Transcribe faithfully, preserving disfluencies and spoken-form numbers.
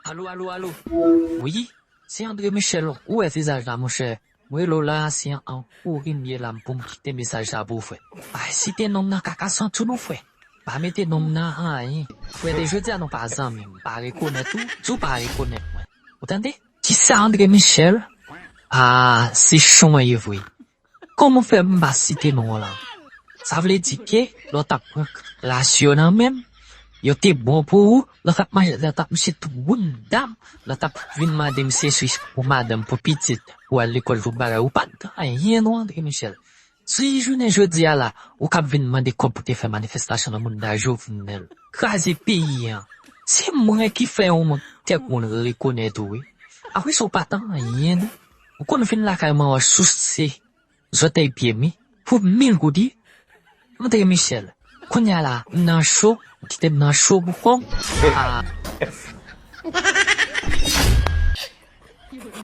Alo, alo, alo. Wi, se André Michel. Ou wè vizaj la, monchè. Mwen rele w la, se an, an kouri m ye la, m pou m kite mesaj sa pou ou, frè. Pa site non m nan kaka santi w non, frè. Pa mete non m nan anyen. Frè, de jodi a nou pa zanmi, m pa rekonèt ou, di w pa rekonèt mwen. Ou tande? Kisa André Michel? Ah, se chon an ye vre. Kòman w fè m pa site non w lan? Sa vle di ke lè w t ap pran klas yo nan men m, yo te bon pou ou, lè w t ap manje, lè w t ap manje tout bounda m, lè w t ap vin mande m se si pou madanm, pou pitit, pou al lekòl, tout bagay, ou pa t gen anyen non, André Michel. Si jounen jodi a la, ou k ap vin mande kòb pou te fè manifestasyon nan bounda Jovenel, kraze peyi an, se mwen ki fè yon tèk moun rekonèt ou, wi. Apre sa, ou pa t anyen non. Ou konn vin lakay mwen wè souse zòtèy pye m, wi, pou mil goud, wi. André Michel, kounye a la, m nan cho, ou kite m nan cho pou kò m. Ah.